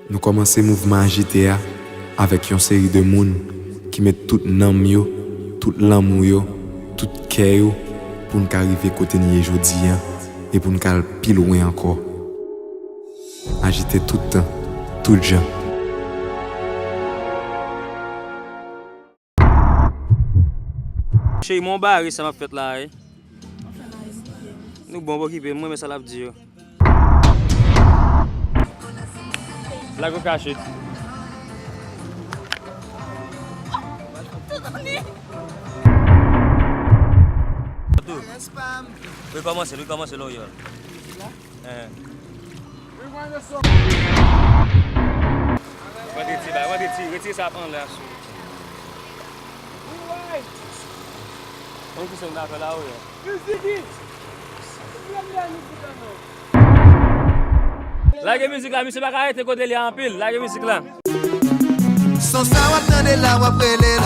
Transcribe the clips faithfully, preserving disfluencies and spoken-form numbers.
Nou kòmanse mouvman Ajite a avèk yon seri de moun ki met tout nanm yo, tout lanmou yo, tout kè yo pou n ka rive kote n ye jodi a e pou n ka al pi lwen ankò. Ajite tout tan, tout jan. Cheri, mwen bare sa m ap fèt la, wi. Nou bon, pa okipe m, mwen renmen sa l ap di yo. Blago kache. Rekòmanse, rekòmanse, Loriol. Hein. Mwen te di, ba, mwen te di, retire sa ap anlè a sou. Konn ki sa m ta fè la, wi. Lage mizik la, misye pa ka rete kote li a anpil. Lage mizik la. Son sa w ap tande la, w ap rele l.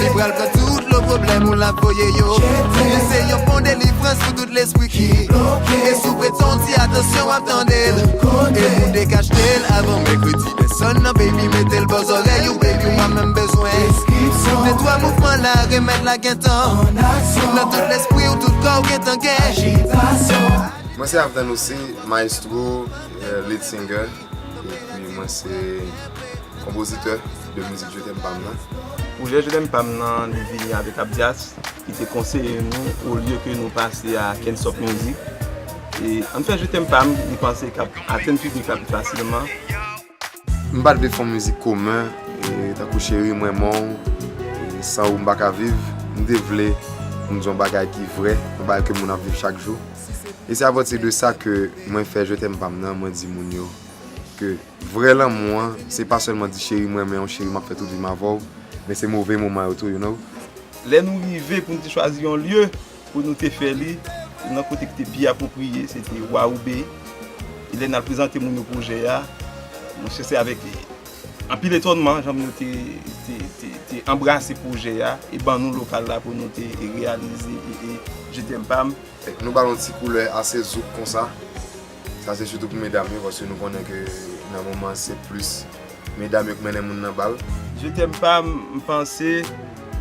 Li pral pran tout lo pwoblèm ou l ap voye yo. Li se yon bon delivrans pou tout lespri ki bloke. E si w pretan w di atansyon, w ap tande l. E pou dekachte l avan mèkredi, desann nan, baby, mete l bò zòrèy ou, baby, ou pa menm bezwen. De twa mouvman la, remèd la gentan. Nan tout lespri w, tout kò w gentan gen. Mwen se Avdan Ossé, maestro, euh, lead singer, epi mwen se konpozitè de mizik Je t'aime pa m nan. Pwojè Je t'aime pa m nan, li vini avèk Abdias, ki te konseye nou, olye ke nou pase a Kensoft Music. E ann fè Je t'aime pa m, li panse k ap atenn piblik la pi fasilman. M pa t vle fè yon mizik komen, e, tankou Cheri m renmen w, e, San ou m pa ka viv. M te vle pou m di yon bagay ki vrè, yon bagay ke moun ap viv chak jou. E se apati de sa ke mwen fè Je t'aime pa m nan, mwen di moun yo ke vrè lanmou an, se pa sèlman di cheri m renmen w, cheri m ap fè tout vi m avè w, men se move moman yo tou, you know. Lè nou rive pou nou te chwazi yon lye pou nou te fè li, nan kote ki te pi apwopriye, se te Waoube. E lè n al prezante moun yo pwojè a, monchè, se avèk anpil etònman, jan moun yo te, te, te, te anbrase pwojè a, e ban nou lokal la pou nou te reyalize e, e Je t'aime pa m. Nou ba l yon ti koulè ase zouk konsa. Sa se sitou pou medam yo, paske nou konnen ke nan moman se plis medam yo k mennen moun nan bal. Je t'aime pa m, m panse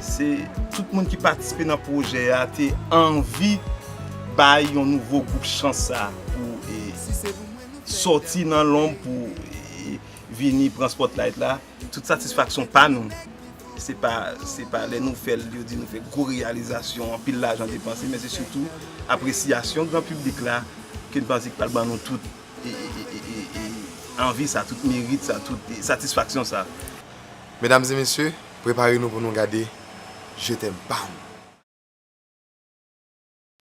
se tout moun ki patisipe nan pwojè a te anvi bay yon nouvo gwoup chans sa pou, e, sòti nan lonb pou, e, vini pran spotlight la. Tout satisfaksyon pa nou. Se pa, se pa lè nou fè l, yo di nou fè gwo reyalizasyon, anpil lajan depanse, men se sitou apresyasyon gran piblik la ke n panse ki pral ban nou tout, e, e, anvi sa, tout merit sa, tout, e, satisfaksyon sa. Medam e mesye, prepare nou pou nou gade Je t'aime pa m.